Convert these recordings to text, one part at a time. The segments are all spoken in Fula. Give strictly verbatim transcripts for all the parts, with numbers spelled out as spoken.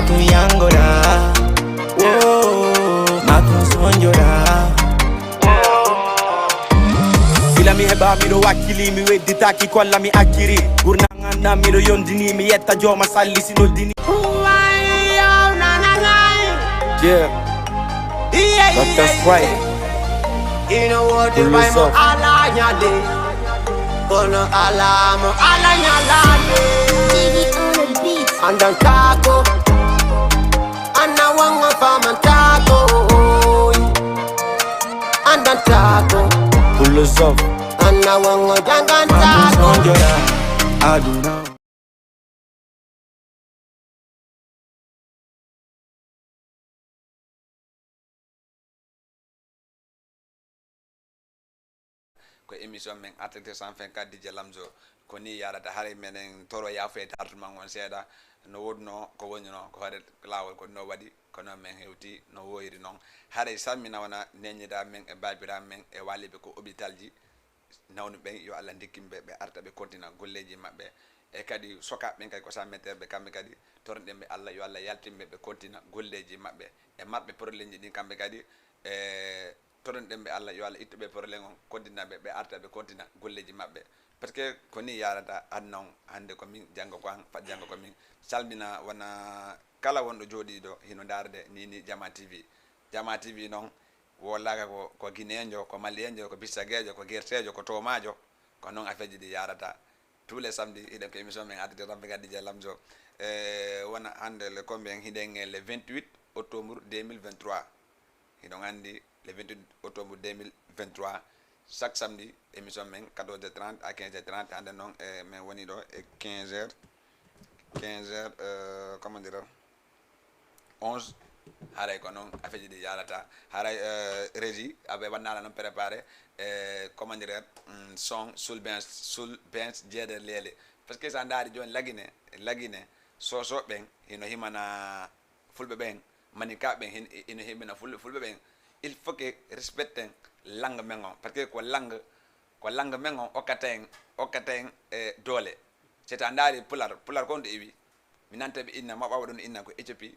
Tun yangoɗa, oh, ma tun sonjoɗa. Gila mi heɓa miɗo wakkili, mi wedditaki ko Alla mi acciri. Gurna nganda miɗo yondini, mi yetta jooma salli si noddini. Yeah, but that's right. Ino wodi Pull bay mo yourself. Ala ñande. Kono ala mo ala ñalande. Andantako. Anna wango famantako. Andantako. Pull yourself. Anna wango dangantako. Aduna. Ko émission men Artiste Sans Fin ka D J Lamzo. Ko ni yarata, haray menen toro yaafeede artuman on seeɗa. No woodno ko wonino, ko hoore laawol ko no waɗi, ko noon men hewti, no woyri noon. Haray salmina wona neñida men e baabira men e waliɓe ko hôpital ji. Nawnu ɓen, yo Allah ndikkin ɓe, ɓe arta ɓe kontina golleji maɓɓe. E kadi sokaaɓe ɓen kadi ko sa metteur ɓe kamɓe kadi, torɗen ɓe Allah, yo Allah yaltin ɓe, ɓe kontina golleji maɓɓe. E marɓe problème ji ɗin kamɓe kadi, e torɗen ɓe Allah, yo Allah ittu ɓe problème on, kontina ɓe, ɓe arta ɓe kontina golleji maɓɓe. Parce que ko ni yarata aduna on, hande ko min, janngo ko an, fat janngo ko min. Salmina wona kala wonɗo jooɗiiɗo hino ndaarde ni ni Jama T V. Jama T V noon, Wolaaka ko, ko Guinéenjo, ko Malienjo, ko Bissaguejo, ko Gertejo, ko Tomajo. Ko noon afeeji ɗi yarata. Tous les samedis, hiɗen ko émission men Artiste Sans Fin ka D J Lamzo. E, wona hannde le combien? Hiɗen e le vingt-huit octobre deux mille vingt-trois. Hiɗon anndi le vingt-huit octobre deux mille vingt-trois. Chaque samedi, émission men quatorze heures trente à quinze heures trente. Hannde noon, e, men woni ɗo e quinze heures, quinze heures, euh, comment dire, onze. Haray ko noon afeeji ɗi yarata. Haray, euh, régie, aɓe wannala noon préparé, e, comment dire, mm, son, sul bench, sul bench, jeede leele. Parce que sa ndaari jooni Lagine, Lagine, Soso ɓen, hino himana Fulɓe ɓen, Maninka ɓen, hin-, hino himana Ful-, Fulɓe ɓen. Il faut que respecten langue men on. Parce que ko langue, ko langue men on okkata en, okkata en, e, doole. Si a ndaari Pular, Pular ko honto iwi? Mi nanta ɓe inna, ma ɓawa ɗum inna ko Éthiopie.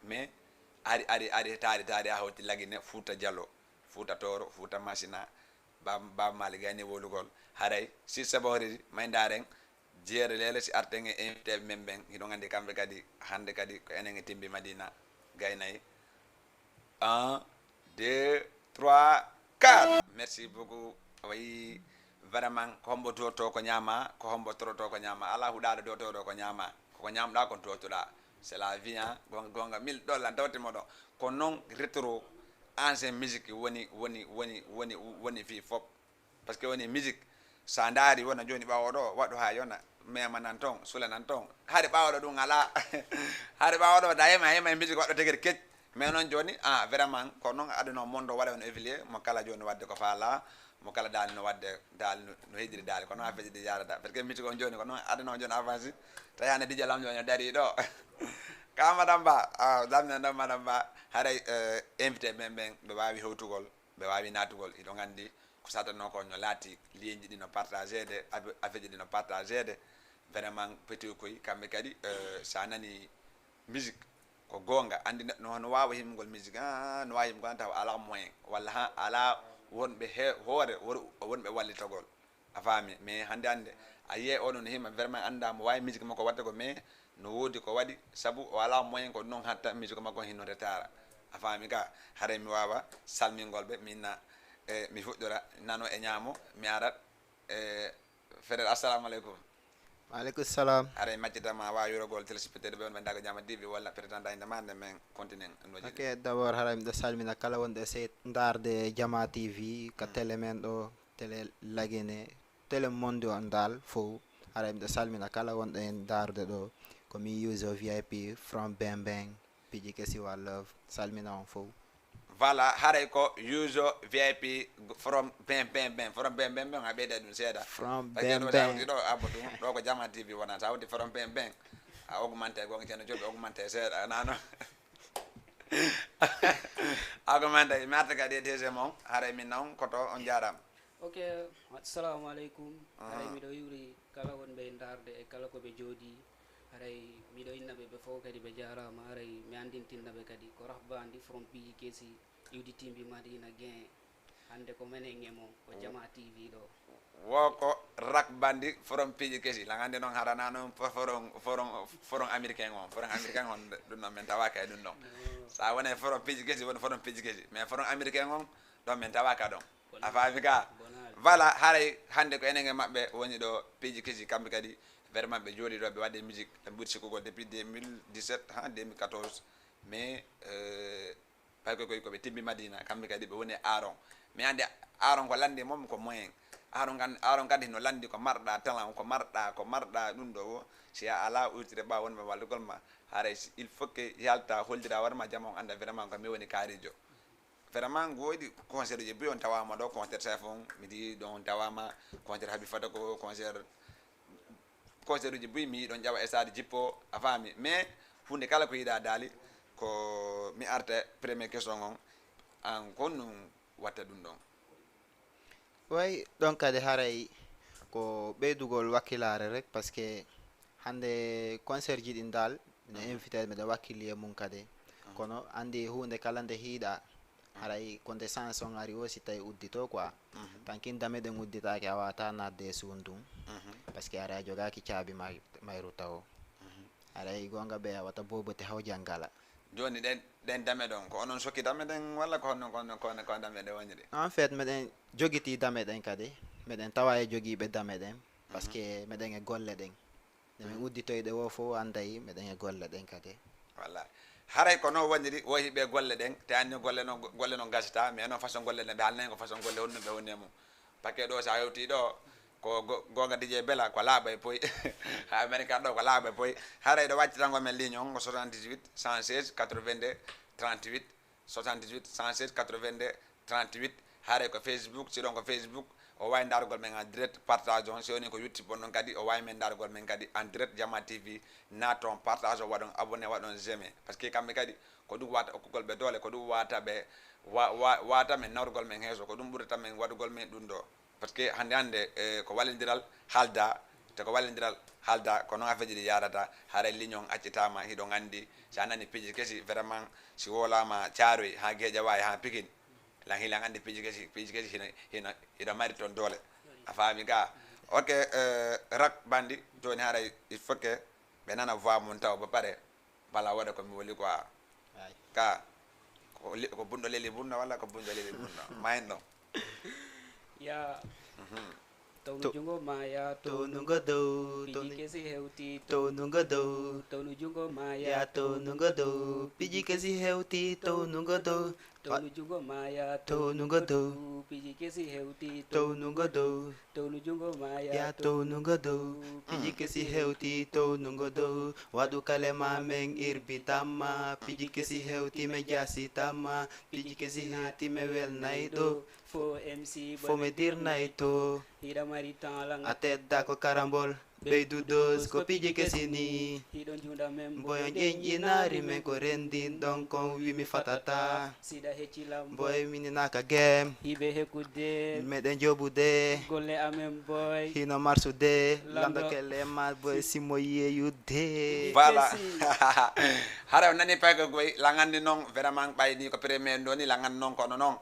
Mais ari, ari, ari, taari, taari, a hawti Lagine, Fuuta Jalo, Fuuta Tooro, Fuuta Masina, Ba, Ba Mali gayni wolugol. Haray, si sabori, may ndaaren, jeere leele si arten e invité men ɓen. Hiɗon anndi kamɓe kadi, hannde kadi ko enen e Timbi Madina, gaynay. Un, deux, trois, quatre. Merci beaucoup. Oui, vraiment, ko hombo doto ko ñaama, ko hombo toroto ko ñaama. Ala huɗaɗo dotoɗo ko ñaama. Ko ko ñaamɗa kon totoɗa. C'est la vie, hein. Gonga, gonga, mille dollars, tawti moɗo. Ko noon rétro, ancien musique woni, woni, woni, woni, woni fii fop. Parce que woni musique, sa ndaari wona jooni ɓaawo ɗo, waɗo ha yona, mema nan toon, sula nan toon. Hari ɓaawo ɗo ɗum alaa. Hari ɓaawo ɗo, da yema, yema e musique waɗɗo tegere kec. Mais noon jooni, ah, vraiment, ko noon aduna o monde o waɗa on évolué, mo kala jooni waɗde ko faala, mo kala daali no waɗde, daali no, no heddiri daali, ko noon affaire ji ɗi yarata. Parce que musique on jooni, ko noon aduna o jooni avancé. Tawi hannde D J Lamzo no daari ɗo. Ka Madame Ba, ah, lamina ɗon Madame Ba, haray, eh, invité men ɓen, ɓe waawi hewtugol. Ɓe waawi naatugol, hiɗon anndi ko satanoo ko no laati, lienji ɗi no partageede, abe-, afeeji ɗi no partageede. Vraiment, petit koy, kamɓe kadi, eh, so a nani musique, ko goonga, anndi neɗɗo no, no waawa himmugol musique, ah, no waawa himmugol tawa alaa moyen, walla ha, alaa wonɓe he-, hoore, wor-, wonɓe wallitagol. A faami, mais hannde hannde, a yiyay oɗo no hima vraiment annda mo waawi musique makko waɗde ko, mais no woodi ko waɗi, sabu o alaa moyen ko noon hatta musique makko hino retara. A faami ka, haray mi waawa salmingol ɓe, mi inna, e, mi fuɗɗora nano e ñaamo, mi arat, e, Fedel, assalamu aleykum. Waaleykum salam. Haray maccita ma waawi yurogol téléspectateur ɓe on ɓe ndaga Jama T V walla président dayde ma nde men continent. Ok, d'abord haray miɗo salmina kala wonɗo e sey ndaarde Jama T V, ka télé men ɗo, télé Lagine, télé monde on dal fow. Haray miɗo salmina kala wonɗo en daarde ɗo. Ko mi user V I P from Bang Bang. Piiji kesi wa love. Salmina on fow. Voilà, haray ko user V I P from Bang Bang Bang. From Bang Bang Bang, a ɓeyda ɗum seeɗa. From Bang Bang. Ɗo, abbo ɗum. Ɗo ko Jama T V wona. Sa hawti from Bang Bang, a augmente, gonga ceerno Joop, augmente seeɗa. Nano. Augmente, mi arta kadi e deuxième on. Haray min non, koto on jaaraama. Ok, assalamu aleykum. Aha. Haray miɗo yuuri kala wonɓe e ndaarde e kala ko ɓe jooɗi. Haray miɗo inna ɓe, ɓe fof kadi ɓe jaaraama. Haray mi anndintinna ɓe kadi ko Rahbandi from Piiji Kesi, iwdi timbi Madina Gen. Hannde ko menen e mon, ko Jama T V ɗo. Wo ko Rahbandi from Piiji Kesi. Lan hannde noon harana noon fo-, foron, foron, foron américain on. Foron américain on, ɗum noon min tawaaka e ɗum ɗon. Sa wonay foron Piiji Kesi, woni foron Piiji Kesi. Mais foron américain on, ɗon min tawaaka ɗon. A faami ka? Voilà, haray hannde ko enen e maɓɓe woni ɗo Piiji Kesi, kamɓe kadi vraiment ɓe jooɗi ɗo, ɓe waɗi musique, ɓe ɓuri sikkugol depuis deux mille dix-sept ha deux mille quatorze. Mais, euh, pay ko, ko, ko ɓe timmi Madina, kamɓe kadi ɓe woni e aaron. Mais hannde aaron ko lanndi mum ko moyen. Aaron kan, aaron kadi no lanndi ko marɗa talent, ko marɗa, ko marɗa ɗum ɗo wo. Si a alaa ultire ɓaawo wonɓe wallugol ma, haray si, il faut que yalta hollira hoore ma, jama on annda vraiment ko mi woni kaarijo. Vraiment, ko woodi concert uji buy on tawaama ɗo, concert Saifon, mi di ɗon tawaama, concert Habi Fatako, concert, concert uji buy mi ɗon ƴawa e stade jippo, a faami. Mais huunde kala ko yiɗa daali, ko mi arta premier question on, an ko honɗum watta ɗum ɗon? Way, ɗon kadi haray ko ɓeydugol wakkilaare rek, parce que hannde concert ji ɗin dal, miɗo invité, miɗo wakkili e mum kadi. Kono anndi huunde kala nde hiiɗa, haray ko nde sens on ari o, si tawi uddito quoi. Tankin dame ɗen udditaaki, a wata nadde e suun ɗum. Parce que haray a jogaaki caabi may-, mayru tawo. Haray goonga ɓe a wata bobote haw janngala. Jooni ɗen, ɗen dame ɗon, ko onon sokki dame ɗen, walla ko honno, ko honno, ko honno, ko dame ɗen woniri? En fait, meɗen jogiti dame ɗen kadi. Meɗen tawa e jogiiɓe dame ɗen, parce que meɗen e golle ɗen. Nde min udditoyɗe wo fof annday meɗen e golle ɗen kadi. Wallaahi. Haray ko noon woniri, woyi ɓe golle ɗen, te anni golle noon, golle noon gasata, mais noon façon golle ɗen, ɓe haalnay ko façon golle honno ɓe woni e mum. Paquet ɗo, so a hewtii ɗo, ko go-, goonga D J Bella, ko laaɓa e poy. Ha America ɗo, ko laaɓa e poy. Haray ɗo waccitango men ligne on, ko soixante-dix-huit, cent seize, quatre-vingt-deux, trente-huit, soixante-dix-huit, cent seize, quatre-vingt-deux, trente-huit. Haray ko Facebook, si ɗon ko Facebook, o waawi ndaargol men en direct, partage on. Si woni ko YouTube on ɗon kadi, o waawi men ndaargol men kadi en direct, Jama T V. Naaton, partage on, waɗon abonné, waɗon j'aime. Parce que kamɓe kadi, ko ɗum wata okkugol ɓe doole, ko ɗum wata ɓe wa-, wa-, wata men nawrugol men heeso, ko ɗum ɓurata men waɗugol men ɗum ɗo. Parce que hannde, hannde, eh, ko wallindiral haalda, te ko wallindiral haalda, ko noon affaire ji ɗi yaarata. Haray ligne on accitaama, hiɗon anndi, si a nani piiji kesi, vraiment, si wolaama Caaroy, haa Geejawaay, haa Pikin, lan hilan anndi piiji kesi, piiji kesi hino, hino, hiɗo mari toon doole. A faami ka? Ok, eh, Rak Bandi, jooni haray il faut que ɓe nana voix mum taw ba pare. Bala waɗa ko mi woli quoi. Ay. Ka, ko li-, ko bunɗo leli bunɗo walla ko bunɗo leli bunɗo? Ma en ɗon. Ya. Mhm. Townu To-, jungo ma ya, townu townu ngo dow, piiji townu kesi hewti, townu ngo dow. Townu jungo ma ya, ya townu ngo dow, piiji kesi hewti, townu ngo dow. Townu jungo ma ya, townu ngo dow, piiji kesi hewti, townu ngo dow. Townu jungo ma ya, ya townu ngo dow, piiji kesi hewti, townu ngo dow. Waɗu kale ma men irbitamma, piiji kesi hewti me jasitamma, piiji kesi hewti me welnay ɗo. Fo M C fo me dirnay to. Hiɗa mari talent. A tedda ko karambol. Ɓeydu dos ko piiji kesi ni. Hiɗo junda men. Mboyo ƴenƴinaari men ko rendin ɗon kon wi mi fatata. Siɗa hecci lam. Mboyo mini naka gem. Hiɓe hekkude. Meɗen jobude. Golle amen boy. Hino marsude. Lando. Lando kelle ma boy simo yeyude. Voilà. Kesi. Hara o nani payko goy, langandi non vraiment ɓay ni ko premier ndoni, langandi non kono non.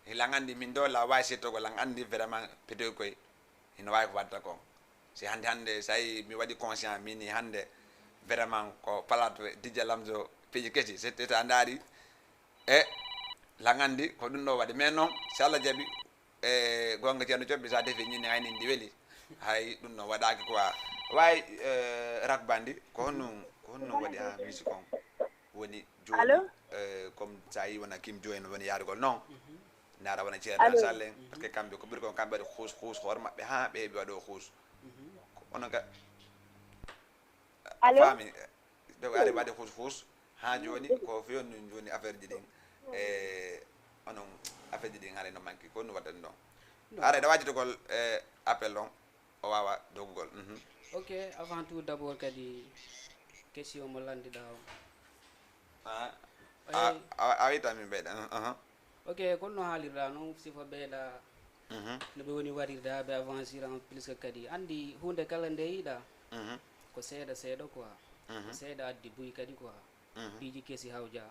Hilan anndi min ɗo la wawi sirtogo lan anndi vraiment petoy koy hino wawi ko watta kon. Si hannde, hannde, so tawi mi waɗi conscient, mini hannde vraiment ko palato D J Lamzo piiji kesi, so tawii a ndaari, e lan anndi ko ɗum ɗo waɗi. Mais noon, si Allah jaɓi, e goonga Ceerno Cobbi, sa defi ñinni hay ni ndi weli, hay ɗum ɗo waɗaaki quoi. Wayi, e, Rak Bandi, ko honno, ko honno waɗi ha musique on woni jooni? Allo? E, comme sa yi wona Kim Joen woni yaarugol noon, ndaara wona Ceerno Allo? Sall en, parce que kamɓe ko ɓuri kon, kamɓe waɗi huus, huus hoore maɓɓe ha ɓe heɓi waɗo huus. Ko onon ka Allo? Faami, donc ari waɗi huus, huus ha jooni, ko fiyon ɗum jooni affaire ji ɗin. E, onon affaire ji ɗin haray no manki, ko ɗum waɗata ɗum ɗon? Non. Haray ɗo wajjitugol, e, appel ɗon, o wawa doggugol. Mhm. Ok, avant tout d'abord kadi question mo landiɗa o. Ah, a, a, a wita min ɓeyɗa. Aha. Ok, kono no haalirɗa noon, sifa ɓeyɗa. Mhm. No ɓe woni waɗirde haa ɓe avancira en plus que kadi. Anndi huunde kala nde yiɗa, mhm, ko seeɗa seeɗa quoi. Ko seeɗa addi buy kadi quoi. Piiji kesi hawja.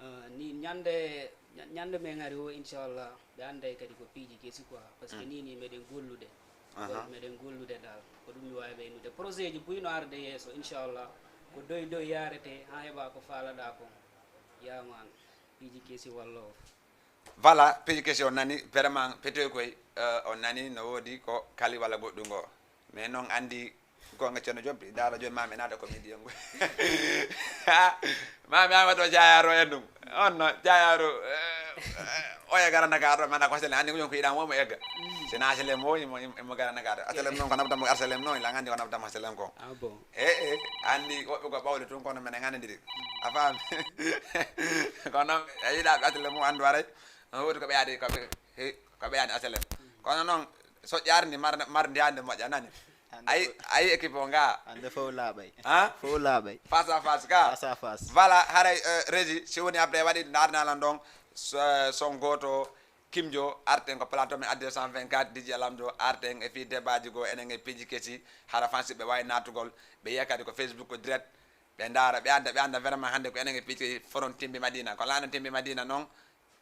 Ah, ni ñande, ña- ñande men ari o, inchallah, ɓe annday kadi ko piiji kesi quoi. Parce que ni ni meɗen gollude. Meɗen gollude dal. Ko ɗum mi waawi ɓeynude. Projet ji buy no arde yeeso, inchallah. Ko doy doy yarete, ha heɓa ko faalaɗa kon. Yaman, piiji kesi wallo. Voilà, piiji kesi on nani, vraiment, petoy koy, eh, on nani, no woodi ko kali walla goɗɗum ngo. Mais noon anndi, goonga Ceerno Joop, ndaara jooni ma mi naata comédien ngo. Ma mi ama to jaayaaro en ɗum. On no, jaayaaro, eh, eh, oya gara Dakar ɗo, mana ko selen, anndi ko joom ko yiɗa mo, mo egga. Si na H L M o, imo, imo gara Dakar. H L M noon ko nabda mo H L M noon, ila anndi ko nabda mo H L M ko. Ah bon? Eh, eh, anndi woɓɓe ko ɓawle tun kono menen anndiri. A faami? Kono e yiɗaaɓe H L M o anndu aray. No woodi ko ɓe yaadi, ko ɓe, he, ko ɓe yaadi H L M. Kono noon, so ƴaarndi mar, mar ndi hannde moƴƴa nani. Ayi, ayi équipe o nga. Hannde fof laaɓay. Ha? Fof laaɓay. Face à face ka. Face à face. Voilà, haray, euh, Régie, si woni après waɗi naatnalan ɗon, so, son gooto Kimjo, arten ko plateau men Addi deux cent vingt-quatre, D J Lamdo, arten e fii debaaji goo, enen e piiji kesi, hara fansiɓe waawi naatugol, ɓe yiya kadi ko Facebook ko direct, ɓe ndaara, ɓe annda, ɓe annda vraiment hannde ko enen e piiji kesi foron Timbi Madina. Ko laana Timbi Madina noon,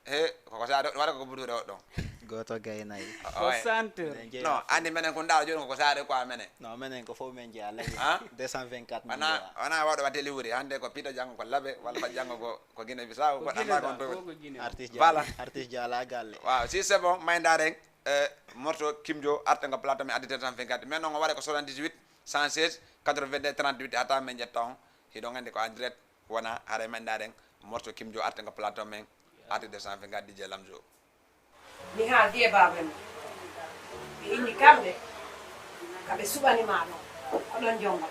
he, koko saare, waɗa koko buduure o ɗon. Gooto gaynay. Ko centre. Non, anndi menen ko ndaara jooni koko saare quoi menen. Non, menen ko fof men jeyaa lagi. Ha? Deux cent vingt-quatre. Wona, wona waɗo wa delivery, hannde ko Pito, janngo ko Labe, walla ba janngo ko Ko Guinée Bissau, ko Guinée Bissau, ko Guinée. Artiste Diala, voilà. Artiste Diala galle. Waaw, si c'est bon, may ndaaren, euh, morceau Kimjo, arten ko plateau men Addi deux cent vingt-quatre. Mais non, o waɗa ko soixante-dix-huit, cent seize, quatre-vingt-deux, trente-huit, hata men ƴetta on. Hiɗon anndi ko en direct, wona haray may ndaaren, morceau Kimjo, arten ko plateau men Addi deux cent vingt-quatre, D J Lamzo. Mi haaldi e baaba en. Ɓe inni kamɓe, ka ɓe suɓani ma ɗon, oɗon jonnga.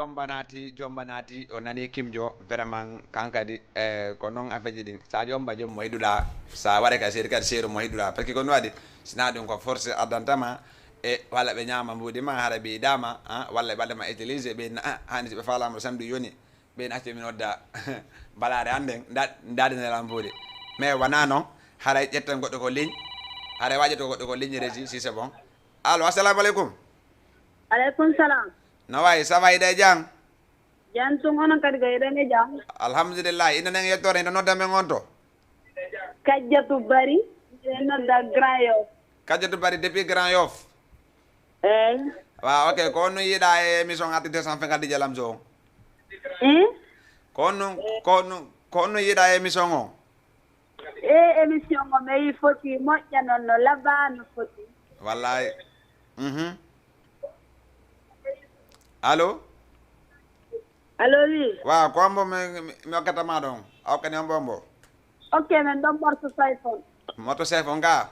Jomba naati, Jomba naati, o nani Kimjo, vraiment, kan kadi, eh, ko noon afeeji ɗin. Sa jomba, jom mo yiɗuɗa, sa waɗa ka seeri kadi seeru mo yiɗuɗa. Parce que ko ɗum waɗi, sina ɗum ko force addantama, e walla ɓe ñaama mbuuɗi ma, hara ɓe yiɗama, ah, walla ɓe waɗama utilisé, ɓe na, ah, hani si ɓe faalama ɗo samedi yoni, ɓe na acci min nodda balaare an nden, nda-, ndaade nela mbuuɗi. Mais wona noon, haray ƴetten goɗɗo ko ligne, haray wa ƴetto goɗɗo ko ligne régie, si c'est bon. Allo, assalamu aleykum. Aleykum salam. No wayi, ça va, hiɗa e jam? Jam tun, onon kadi ko hiɗon e jam? Alhamdulillah, ina nen yettore, ina nodda men on to? Kajjatu Bari, ina nodda Grand Yoff. Kajjatu Bari depuis Grand Yoff? Eey. Wa, ok, ko on nun yiɗa e émission Artu deux cent cinquante Dj Lamzo on? Hmm? Ko on nun, ko on nun, ko on nun yiɗa e émission on? E émission o, mi yi foti moƴƴa noon, no labaa, no foti. Wallahi. Mhm. Allo? Allo, wi. Wa, ko hombo mi, mi, mi hokkata ma ɗon? A hokkani hombo hombo? Ok, men ɗon morto sayfon. Morto sayfon ga?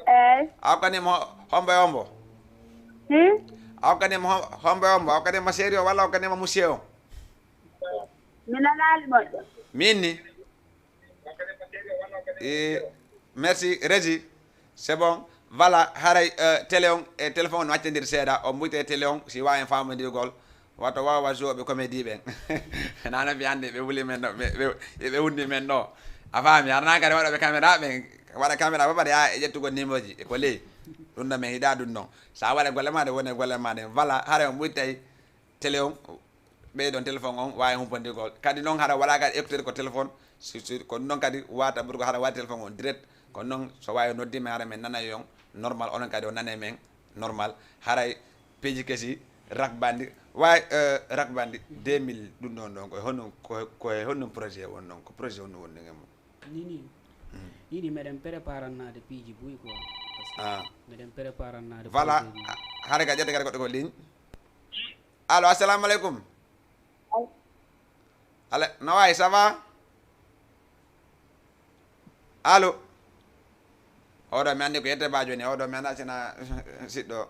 Eey. A hokkani mo hombo e hombo? Hmm? A hokkani mo hom-, hombo e hombo? A hokkani mo sérieux walla a hokkani mo monsieur on? Mi nanaali moƴƴo. Min ni? E, merci, Régie. C'est bon. Voilà, haray, euh, télé on e téléphone on no accandiri seeɗa. On mbuyte télé on, si waawi en faamondirgol. Wato waawa jouer ɓe comédie ɓen. Nana mbi hannde ɓe wuli men ɗo, ɓe, ɓe, ɓe wunni men ɗo. A faami, arana kadi waɗa ɓe caméra ɓen, waɗa caméra ba pare, yaa e ƴettugol numéro ji, e ko ley. Ɗum ɗo men yiɗa ɗum ɗon. Sa waɗa golle ma ɗe, wone golle ma ɗen. Voilà, haray on mbuytay télé on, ɓeyɗon téléphone on waawi humpondirgol. Kadi noon hara wala kadi écouteur ko téléphone, si, si, ko noon kadi wata ɓurgo hara waɗi téléphone on direct. Ko noon so waawi noddi men hara men nana yon normal, onon kadi o nane men normal. Haray peeji kesi, Rakbandi, waawi, euh, Rakbandi deux mille ɗum ɗon ɗon, ko e honno, ko, ko e honno projet won noon, ko projet honno woni e mum? Ni, ni. Mm. Ni, ni meɗen préparannaade piiji buy quoi. Parce que Ah. meɗen préparannaade Voilà. projet ji. Ha-, hare ka ƴette kadi goɗɗo ko ligne. Allo, assalamu aleykum. Allo, no wayi, ça va? Allo? Oɗo mi anndi ko yette ba jooni, oɗo mi annda sina siɗɗo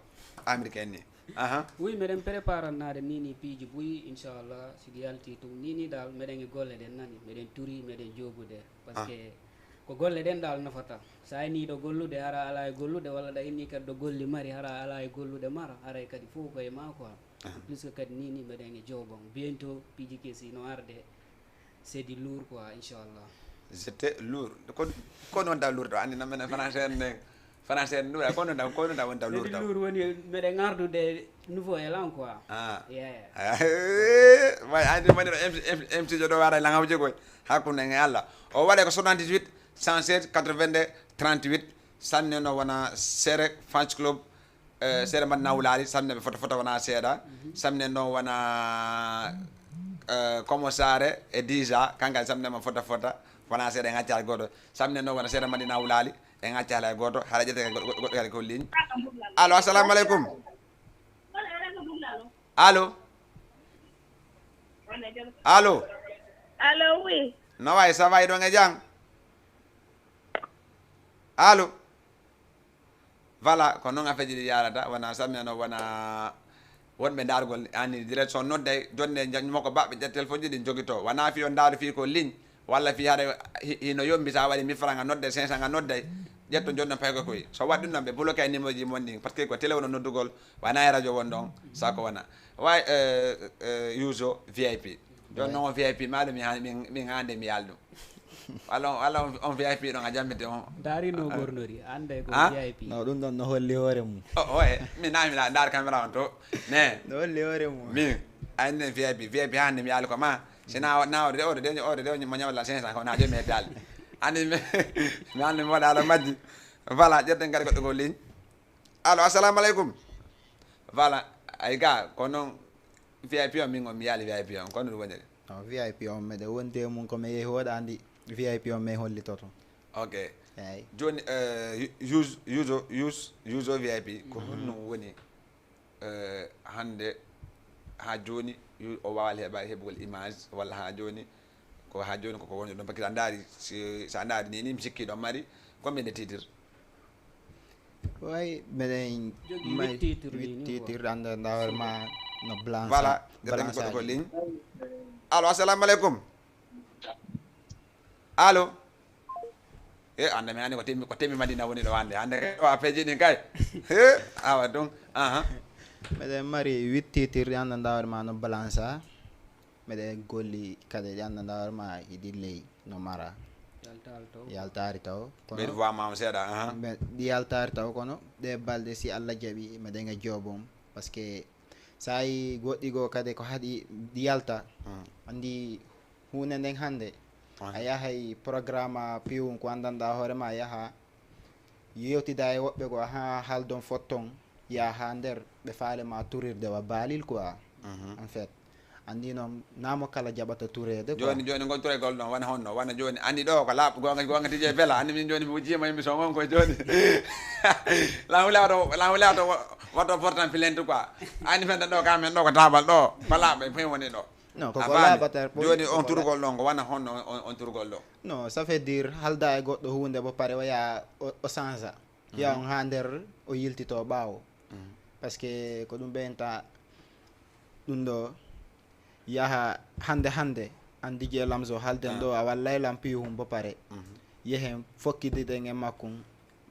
américain ni. Aha. Oui, meɗen préparannaade ni, ni piiji buy, inchallah, si ɗi yalti tum ni, ni dal, meɗen e golle ɗen nani, meɗen turi, meɗen joobude. Parce Ah. que ko golle ɗen dal nafata. Sa iniiɗo gollude, hara ala e gollude, walla ɗa inni kadi ɗo golli mari, hara ala e gollude mara, haray kadi fof ko e ma quoi. Ah. Plus que kadi ni, ni meɗen e joobon. Bientôt, piiji kesi no arde. C'est du lourd quoi, inchallah. C'était lourd. Ko, ko noon taw lourd taw? Anndi noon minen français en nen. Français en ɗum, ko noon taw, ko noon taw woni taw C'est lourd du taw? lourd woni meɗen ardude nouveau élan quoi. Ah. Yeah. Ah, eh, way, anndi woni ɗo M C, M C, M C jo ɗo wara e langawji koy. Hakkunde en e Allah. O waɗe ko soixante-dix-huit, cent seize, quatre-vingt-deux, trente-huit. Sanne no wona Sere Fans Club, eh, Sere Madina Wulari, samne ɓe fota fota wona seeɗa. Mhm. Samne noon wona, eh, Komo Sare e Dija, kanka samne ma fota fota, wona seeɗa e ngaccaali gooto. Samne noon wona Sere Madina Wulali, e ngaccaali hay gooto, hara ƴette goɗɗo, goɗɗo, goɗɗo kadi ko ligne. Allo, assalamu aleykum. Allo? Allo? Allo, oui. No wayi, ça va, hiɗon e jam? Allo? Voilà, ko noon afeeji ɗi yaarata, wona samina noon, wona wonɓe ndaargol, anni direct son nodday, jonde jañmo ko baɓɓe ƴetta téléphone ji ɗin jogito. Wona fii on ndaaru fii ko ligne, walla fii hare hi-, hino yombi sa waɗi mille francs nga nodday, cinq cents nga nodday, ƴetto jonde pay ko koy. So waɗi ɗum noon ɓe bloqué numéro ji mon ɗin, parce que ko télé wona noddugol, wona e radio won ɗon, sa ko wona. Way, euh, euh, Youzo V I P. Jooni noon on V I P, maa ɗum mi haa-, min, min hannde mi yaldu. Walla on, walla on, on V I P ɗon a jammete on. Ndaari no Ah. ɓornori, annday ko Ah? V I P. No, ɗum ɗon no holli hoore mum. O, o, e, min na, mi na, ndaar caméra on to. Ne. No holli hoore mum. Min, a andi V I P, V I P hannde mi yaali ko ma. Si na, na o de, o de, o de, o de, mo ñawla cinq cents ko na jomi e dal. Andi mi, mi andi mi waɗa ala majji. Voilà, ƴetten kadi goɗɗo ko ligne. Allo, assalamu aleykum. Voilà, ay ga, ko noon V I P on, min on mi yaali V I P on, ko noon ɗum woniri? Non, V I P on, meɗen wondi e mum, ko mi yehi hoɗaandi V I P on, mi hollitoto. Ok. Eey. Jooni, eh, Yu-, Yus-, Yuso, Yus-, Yuso V I P, ko Mhm. honno woni, eh, hannde haa jooni, yu-, o waawaali heɓa-, heɓugol image, walla haa jooni, ko haa jooni koko woni ɗon? Parce que a ndaari, si, si a ndaari ni, ni mi sikki ɗon mari combien de titres? Way, meɗen Jogii mari huit titres huit ni, ni, titres, quoi. Annda, ndaar ma, No blanc. Voilà. Ƴetten goɗɗo ko ligne. Allo, assalamu aleykum. Allo. E, hannde mi anndi ko temmi, ko temmi Madina woni ɗo hannde. Hannde kay ɗo a peeji ɗin kay. He, awa ɗum. Aha. Meɗen mari huit titres ɗi anndanɗaa hoore ma no blanc. Meɗen golli kadi ɗi anndanɗaa hoore ma hiɗi ley no mara. Yaltaali taw. Yaltaari taw. Kono ɓeydu voix ma on seeɗa, aha. Ɓe, ɗi yaltaari taw, kono ɗe balɗe, si Allah jaɓi, meɗen e joobom. Parce que saa'i goɗɗi goo kadi ko haɗi ɗi yalta. Hmm. Anndi huunde nden hannde, a yahay programme piiwun ko anndanɗaa hoore ma, a yaha yewtida e woɓɓe goo, haa haaldon fotton, yaha haa nder, ɓe faale ma turirde wa baalil quoi. Mhm. En fait, anndi noon, naa mo kala jaɓata tureede quoi. Jooni, jooni, ngol turegol ɗon, wona honno, wona jooni, anndi ɗo ko laaɓ, goonga, goonga tigi e bela, anndi min jooni mi wujjiima émission on koye jooni. Lamu laato, lamu laato, wa-, waɗto portant plainte quoi. Anndi men ɗo ka men ɗo ko taabal ɗo, ko laaɓ e fof woni ɗo. Non, ko, a ko faami? Laaɓata, jooni on turgol ɗon, ko wona honno on, on, on turgol ɗon? Non, ça veut dire, haalda e goɗɗo huunde bo pare, o yaha, o, o change. Yaha on haa nder, o yiltito ɓaawo. Mhm. Parce que ko ɗum ɓeynta ɗum ɗo, yaha hannde, hannde, an D J Lamzo, haalden ɗo, a wallay lan piihum bo pare. Mhm. Yehen fokkididen e makkun,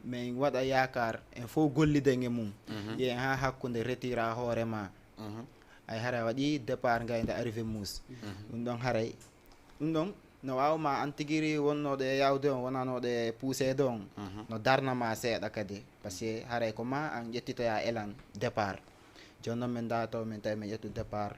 min waɗa yaakaar, en fof golliden e mum. Mhm. Yehen haa hakkunde retira hoore ma. Mhm. Ay, haray a waɗi départ ngayda arrivé muus. Mhm. Ɗum ɗon haray, ɗum ɗon no waawa ma an tigiri wonnooɗo e yaawde on, wonanooɗo e puuseede on, mhm, no darna ma seeɗa kadi. Parce que haray ko ma an ƴettitoya elan départ. Jooni noon min ndaa taw min tawi min ƴettu départ.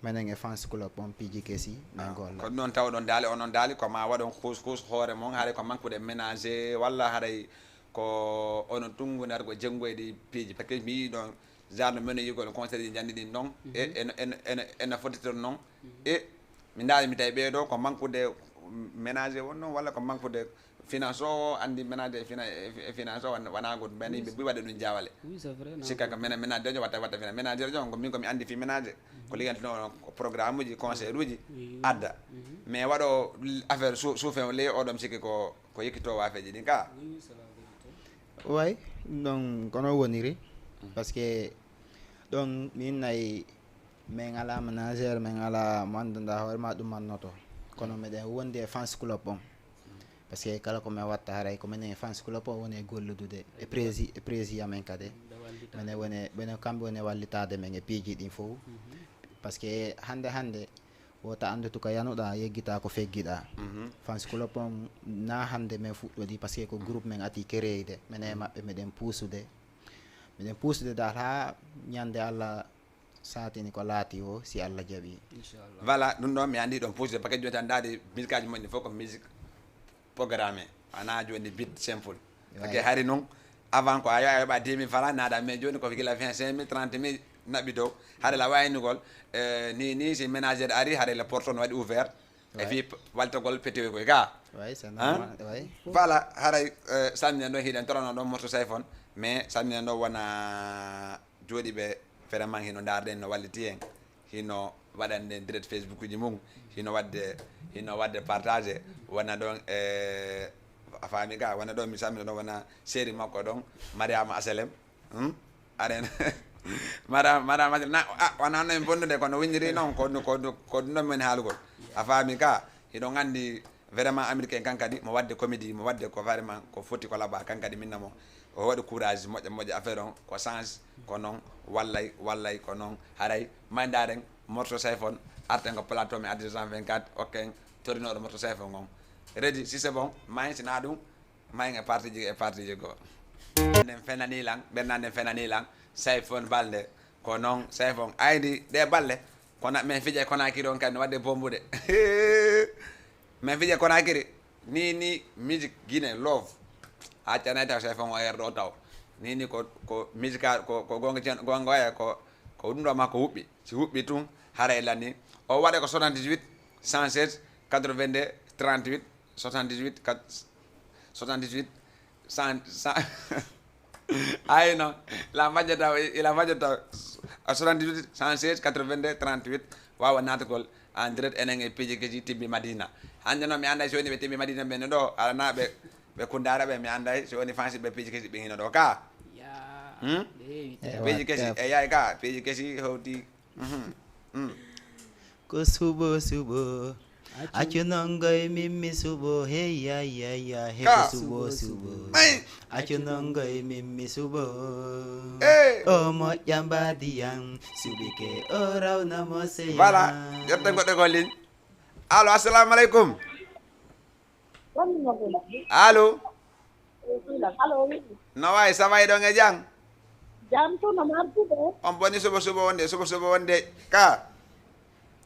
Menen e fans club on piiji kesi min golla. Ko ɗum noon tawɗon daali, onon daali ko ma waɗon kus kus hoore mon, haray ko mankude ménager walla haray ko onon tunngu ndargo jenngo e ɗi piiji. Parce que mi yii ɗon genre no menen yigol concert ji njanndi ɗin noon. Mhm. E, ena, ena, ena, ena fottitor noon. Mhm. E mi ndaari mi tawi ɓee ɗo ko mankude ménager won noon walla ko mankude finance o, anndi ménager e fina-, e fi-, e finance o wana, wana goɗɗum. Ɓen yimɓe ɓuri waɗde ɗum jaawale. Oui, c'est vrai, non. Sikka ko mena-, ménager jo watta, watta fina-, ménager jo ko min ko mi anndi fi ménager. Mhm. Ko liggantinoo ko programme uji, concert uji, oui, oui, adda. Mhm. Mais waɗo affaire sou-, souffle ley o ɗon sikki ko, ko yekkitoowo affaire ji ɗin ka. Oui, oui, c'est la vérité. Way, ɗum ɗon kono woniri. Mhm. Parce que ɗon min nayi, min alaa manager, min alaa mo anndanɗaa hoore ma ɗum mannoto. Kono miɗen wondi e fans club on. Parce que kala ko min watta haray ko minen e fans club on woni e golludude. E prési-, e prési amen kadi. Minen woni, minen kamɓe woni e wallitaade min e piiji ɗin fof. Mhm. Parce que hannde, hannde, wota anndu tuka yanuɗaa, yeggitaa ko feggiɗaa. Mhm. Fans club on na hannde min fuɗɗodi, parce que ko groupe min ati créeyde. Minen e maɓɓe miɗen puusude. Miɗen puusude dal haa ñande Allah saatini ko laati o, si Allah jaɓi. Inchallah. Voilà, ɗum ɗon mi anndi ɗon puusde paquet jooni tan ndaadi musique aji mon ɗi fof ko musique programmé. Wona jooni beat simple. Parce que hari noon, avant ko a yo-, a yoɓa dix mille francs naada, mais jooni ko gila vingt-cinq mille, trente mille naɓɓi dow. Hare la waynugol, eh, ni, ni si ménager ari, hare le porte on waɗi ouvert. E fii p-, waltogol petiwey koy ga. Way, c'est normal, way. Voilà, haray, eh, salminen ɗon, hiɗen torano ɗon morto sayfon, mais salminen ɗon wona jooɗiiɓe vraiment hino ndaarɗen, no walliti en, hino waɗande en direct Facebook uji mum, hino waɗde, hino waɗde partage, wona ɗon, eh, a faami ga, wona ɗon mi salmina ɗon, wona série makko ɗon, Mariama Asalem, hmm? Aɗen, Mariama, Mariama Asalem, na, ah, wona no en bonnude, kono winndiri noon, ko, ko, ko ɗum ɗon min haalugol. A faami ga, hiɗon anndi, vraiment, américain kan kadi, mo waɗde comédie, mo waɗde ko vraiment ko foti ko laɓa, kan kadi minna mo. O waɗi courage, moƴƴa, moƴƴa affaire on, ko chance, ko noon, wallay, wallay, ko noon. Haray, may ndaaren, morceau Sayfon, arten ko plateau, mi addi cent vingt-quatre, okken, torinooɗo morceau Sayfon on. Ready, si c'est bon, may si na ɗum, may e partie ji, e partie ji goo. Nden fenani lan, ɓernde nden fenani lan, Sayfon Balde. Ko noon, Sayfon ayni ɗe balle, kono min fija e Conakry on kadi no waɗde bombude. Min fija e Conakry, ni, ni musique Guinée, love. A accanay taw Sayfon o er ɗo taw. Ni, ni ko, ko musique a-, ko, ko gonga cen-, gonga waya ko, ko ɗum ɗo ma ko huɓɓi. Si huɓɓi tun, haray lani. O waɗa ko soixante-dix-huit, cent seize, quatre-vingt-deux, trente-huit, soixante-dix-huit, quatre, soixante-dix-huit, cent, cent. Ay non, ila majjata, ila majjata, soixante-dix-huit, cent seize, quatre-vingt-deux, trente-huit, waawa naatugol en direct enen e piiji kesi Timbi Madina. Hannde noon mi annday si woni ɓe Timbi Madina ɓe no ɗo, alanaa ɓe, ɓe Kundaara ɓe, mi annday si woni fansi ɓe piiji kesi ɓe hino ɗo ka. Hmm? Piiji kesi, e yaay ka, piiji kesi hewti Mhm. Mm. Ko suɓo suɓo. Accu nongoy mimmi suɓo, hey ya ya ya, he ko Ka. Suɓo suɓo. Ay. Accu nongoy mimmi suɓo. Eh. O moƴƴa mbaadi yam, suɓike o rawna mo seya. Voilà, yetto goɗɗo ko ligne. Allo, assalamu alaikum. Allo. Allo. No wayi, ça va, hiɗon e jam? Jam tun, no martude. On boni suɓo suɓo wonde, suɓo suɓo wonde. Ka.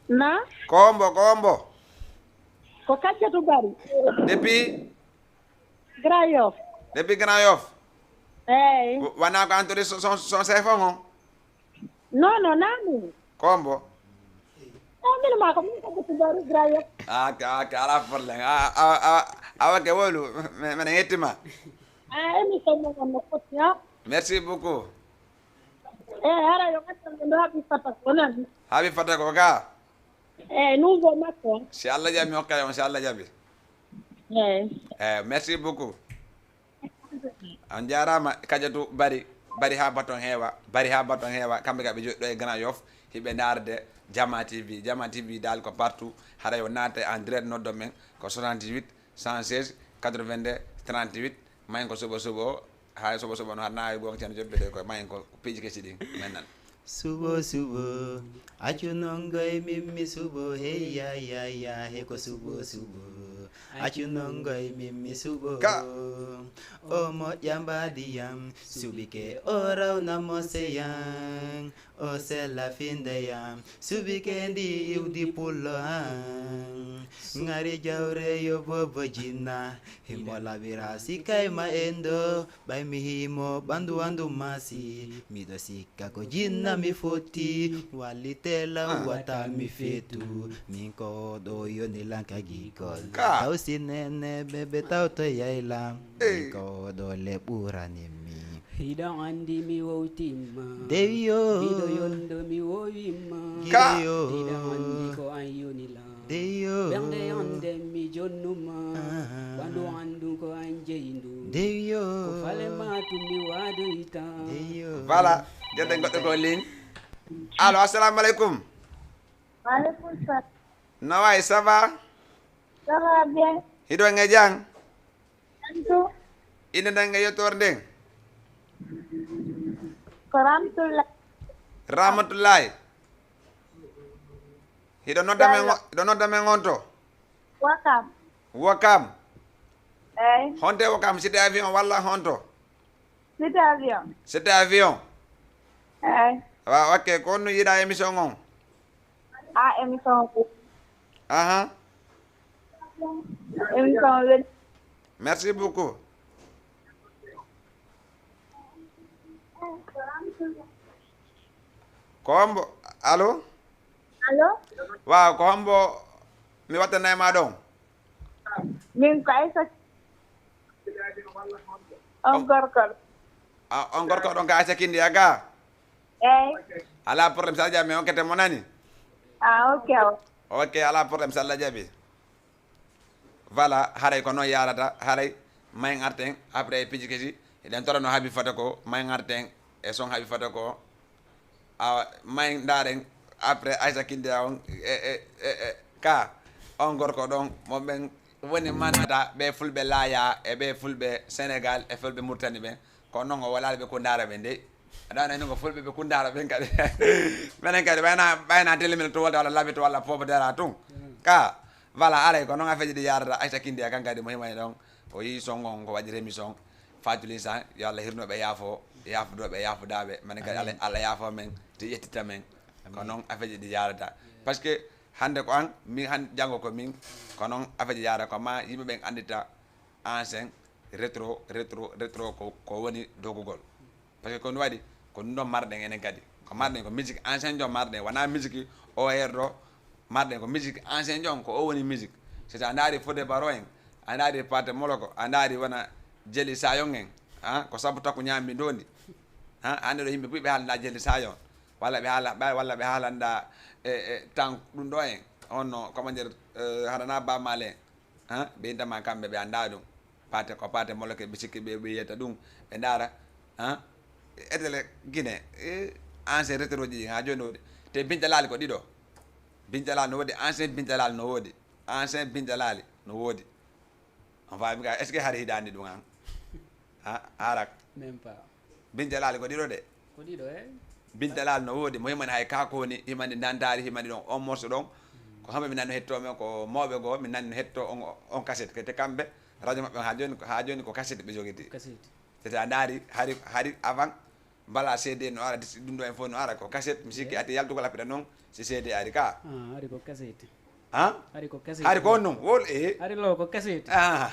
Na? Ko hombo, ko hombo? Ko Kajjatu Bari. Depuis? Grand Yoff. Depuis Grand Yoff? Eyi. Wa-, wona ko an toɗɗi son, son, son sefon on? Non, non, nani. Ko hombo? Eh, min ma ko min ko Kajjatu Bari Grand Yoff. Ah, ka, ka, ala problème. Ah, ah, ah, ah, ok, wolu. Mi, mi, mi yettima. Ah, émission mo on no foti, ha? Merci beaucoup. Eh, hara yo gattan ɓe no haɓi fata ko nani. Haɓi fata ko ka? Eh, nouveau makko. Si Allah jaɓi, mi hokka on, si Allah jaɓi. Eh. Eh, merci beaucoup. On jaaraama, Kajatu Bari, Bari haa baton heewa, Bari haa baton heewa, kamɓe ka ɓe joɗɗo e Grand Yoff, hiɓe ndaarde Jama T V, Jama T V dal ko partout, haray o naata en direct noddo men, ko soixante-dix-huit, cent seize, quatre-vingt-deux, trente-huit, mayen ko suɓo suɓo o, hay suɓo suɓo no haɗa naawi gong ceerno joɓɓe de ko mayen ko piiji kesi ɗin, men nan. Suɓo suɓo, accu nongoy mimmi suɓo, hey ya ya ya, he ko suɓo suɓo. Accu nongoy mimmi suɓo. Ka. O moƴƴa mbaadi yam, suɓike o rawna mo seyan. O sella finde yam, suɓike ndi iwdi pullo an. Ngari jawre yo bobo jinna, himo laɓira sikay ma en do. Ɓay mi himo ɓandu andu masi, miɗo sikka ko jinna mi foti. Wallite lan wata mi fetu, min ko ɗo yoni lan ka gikol. Ka. Taw si nene ɓe ɓe tawto yaylam, min ko ɗo le ɓurani mi. Hiɗa andi mi wowtimma. Deyo. Hiɗo yondo mi wowimma. Ka. Deyo. Hiɗa andi ko an yoni lan. Deyo. Ɓernde an nden mi jonnuma. Ah. Ɓandu an ɗum ko an jeyi ndu. Deyo. Ko fale ma tum mi wadoyta. Deyo. Voilà. Jodde goɗɗo ko ligne. Allo, assalamu alaikum. Wa alaikum salam. No wayi, ça va? Ça va bien. Hiɗo nge jang? Antu. Inde nden e yettoore nden? Ko Ramatullahi. Ramatullahi. Hiɗo nodda men, Diallo. Hiɗo nodda men on to? Wakam. Wakam. Eyi. Honto e Wakam, cité avion walla honto? Cité avion. Cité avion. Eyi. Wa, ok, ko honno yiɗa émission on? Ah, émission o. Aha. Émission o weli. Merci beaucoup. Ko hombo? Allo? Allo? Waaw, ko hombo mi wattana e ma ɗon? Min ko Aissata. On gorko. Ah, on gorko ɗon ka Aissata Kindiya ga? Eyi. Ala problème, sa jaɓi, mi hokkete mo nani? Ah, ok, ok. Ok, ala problème, sa Allah jaɓi. Voilà, haray ko noon yarata, haray mayen arten, après e piiji kesi, eɗen tora no haaɓi fota ko, mayen arten, e son haaɓi fota ko, awa, mayen ndaaren, après Aissata Kindiya on, e, e, e, e, ka, on gorko ɗon, mo ɓen woni manata, ɓe fulɓe Laaya, e ɓe fulɓe Sénégal, e fulɓe Mauritanie ɓen, ko noon o walaali ɓe ko ndaara ɓe dey. Aɗa andi ko fulɓe ɓe kundaara ɓen kadi. Menen kadi ɓayna, ɓayna telemel to walla, walla laɓi to walla poobo dara tun. Ka, voilà, alay ko noon afeeji ɗi yarata, Aissata Kindiya kan kadi mo himani ɗon. O yii son on ko waɗi remission. Fatuli sa, yo Allah hirno ɓe yaafo, yaafudo ɓe yaafudaaɓe. Menen kadi Allah, Allah yaafo men, te yettita men. Ko noon afeeji ɗi yarata. Parce que hande ko an, min han, jango ko min, ko noon afeeji yarata, ko ma yimɓe ɓen andita ancien, rétro, rétro, rétro ko, ko woni dogugol. Parce que ko ɗum waɗi, ko ɗum ɗon marɗen enen kadi. Ko marɗen ko musique ancien jo marɗen, wona musique o heure ɗo marɗen ko musique ancien jo, ko o woni musique. C'est ça, a ndaari Fodé Barro en, a ndaari Pathé Moloko, a ndaari wona Jeli Sayon en, ah, ko sabu takku ñaami ndondi. Ah, hande ɗo yimɓe buy ɓe haalanda Jeli Sayon, walla ɓe haala, ɓe, walla ɓe haalanda e, e tan ɗum ɗo en, on no, comment dire, euh, haɗana Ba Maal en. Han, ɓe intama kamɓe ɓe anndaa ɗum. Paate ko paate moloke ɓe sikki ɓe, ɓe yiyata ɗum, ɓe ndaara. Han, etele Gine, e, ancien rétro ji ɗin, haa jooni ɗo, Te bintalali ko ɗiɗo. Bintalali no woodi, ancien bintalali no woodi. Ancien bintalali no woodi. On faami ka, est-ce que hari hiɗa anndi ɗum an? Ha, harak. Même pas. Bintalali ko ɗiɗo de. Ko ɗiɗo, eh? Bintalali no woodi, mo himani hay ka ko woni, himani nantari, himani ɗon on morso ɗon. Ko hamɓe mi nanno hetto men, ko mawɓe goo, mi nanno hetto on, on cassette. Kete kamɓe, radio maɓɓe ha jooni, ha jooni ko cassette ɓe jogiti. Cassette. Te a ndaari, hari, hari avant, mbala C D no ara, dis-, ɗum ɗo en fof no ara, ko cassette, mi sikki ati yaltugol hakkita noon, si C D ari ka. Ah, hari ko cassette. Ha? Hari ko cassette. Hari ko on noon, wol e. Hari lo ko cassette. Ah.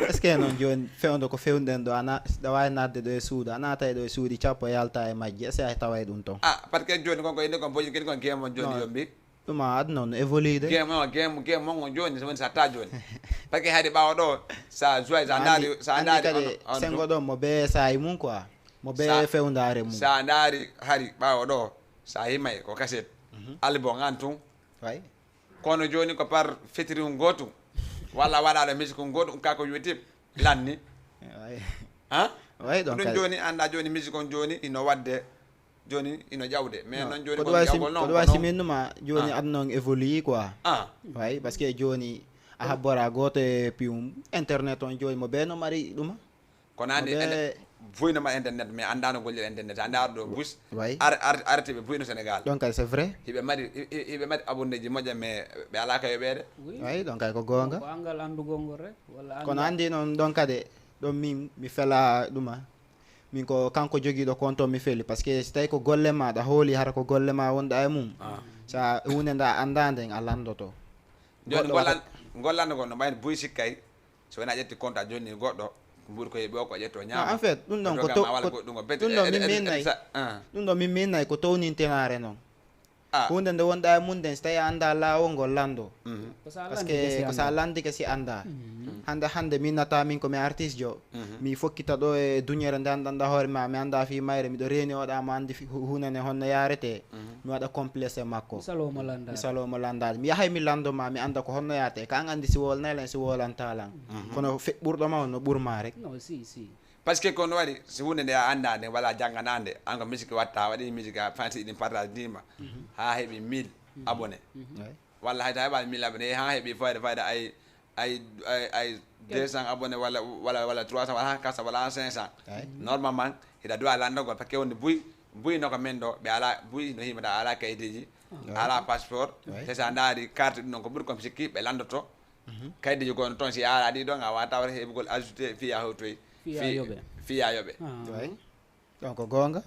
Est-ce que noon jooni fewndo ko fewnden ɗo, ana ɗa waawi naatde ɗo e suudu, a naata e ɗo e suudu cappo yalta e majji, est-ce que a taway ɗum toon? Ah, parce que jooni kon ko inde kon boji kadi kon game on jooni Non. Yombi. Ɗum a aduna on no évolué de. Game on, game, game on jooni, so woni sa ta jooni. Parce que hari ɓaawo ɗo, sa joue, sa ndaari, sa Anndi ndaari kadi on, on sengo ɗum. Ɗon mo bee saayi mum quoi. Mo bee Sa- fewndaare mum. Sa ndaari hari ɓaawo ɗo, sa himay ko cassette. Album an tun. Way. Kono jooni ko par featuring gootum. Walla waɗaɗo musique gootum, ka ko YouTube. Lanni. Way. Ha? Way ɗon Ɗum kadi. Jooni annda jooni musique on jooni ino waɗde. Jooni ino ƴawde. Mais noon jooni Ko ko ɗum waɗi si- ƴawgol ko noon ɗum ko waɗi si noon. min numa jooni Ah. aduna on évolué quoi. Ah. Way, parce que jooni a habbora gooto e piwum internet on jooni mo bee no mari ɗuma. Kono anndi Mo bee- ene- buy no mari internet, mais annda no gollira internet. A ndaaro ɗo bus. Way. Ar, ar, artiɓe buy no Sénégal. Ɗon kadi c'est vrai. Hiɓe mari, hi-, hi-, hiɓe mari abonneji moƴƴa, mais ɓe alaa ka yoɓeede. Oui. Way, ɗon kadi ko goonga. Ko angal anndugol ngol rek. Walla Kono angal- anndi noon ɗon kadi ɗon min mi fela ɗuma. Min ko kanko jogiiɗo compte on mi feli, parce que si tawi ko golle ma ɗa hooli hara ko golle ma wonɗa e mum. Ah. Sa huunde nda annda nden a lanndoto. Jooni Goɗɗo ngol wata- an-, ngol lanndugol no mbayni buy sikkay. So wona ƴetti compte a jonni goɗɗo, ko mbuuri ko heɓi o ko ƴetto ñaama. Non, en fait, ɗum ɗon ko Ko to- ma wala ko- ko ɗum ko bete- ɗum ɗon ede- min ede- min nayi. ede- sa- ah. Ɗum ɗon min min nayi ko townintenaare noon. Ah. Huunde nde wonɗa e mum nden, si tawi a annda laawol ngol lanndo. Mhm. Ko sa Parce lanndi que gasi ko sa angal. Lanndike si annda. Mhm. Hannde hannde min nata min ko mi artiste jo. Mhm. Mi fokkita ɗo e duñere nde anndanɗa hoore ma, mi annda fii mayre, miɗo reeni oɗa mo anndi fi- hu- huunde nde honno yaarete. Mhm. Mi waɗa complexe e makko. Mi saloo mo lanndaade. Mi yahay mi lanndo ma, mi annda ko honno yaarete. Ka an anndi si wolnay lan, si wolanta lan. Mhm. Kono fe- ɓurɗo ma on no ɓur ma rek. Non, si, si. Parce que ko no waɗi, si huunde nde a annda nde, wala janngana nde, an ko musique watta, a waɗi musique, a fansi ɗin partage nima, ha heɓi mille abonné. Ouais. Walla hay ta heɓani mille abonné, ha heɓi fayda, fayda ay, ay, ay, ay deux cents abonné, walla, walla, walla trois cents, walla ha quatre cents, walla ha cinq cents. Ouais. Normalement, hiɗa duwa lanndogol, parce que wonde buy, buy no ko men ɗo, ɓe ala, buy no himata, ala kayitiji, ala passeport, te sa ndaari carte ɗum ɗon ko ɓuri ko mi sikki, ɓe lanndoto. Kayitiji gonno toon, si a ara ɗi ɗon, a wata wata heɓugol ajouté, fiya hewtoy. Fiya yoɓe. Fiya yoɓe. Ah. Ouais. Donc ko goonga.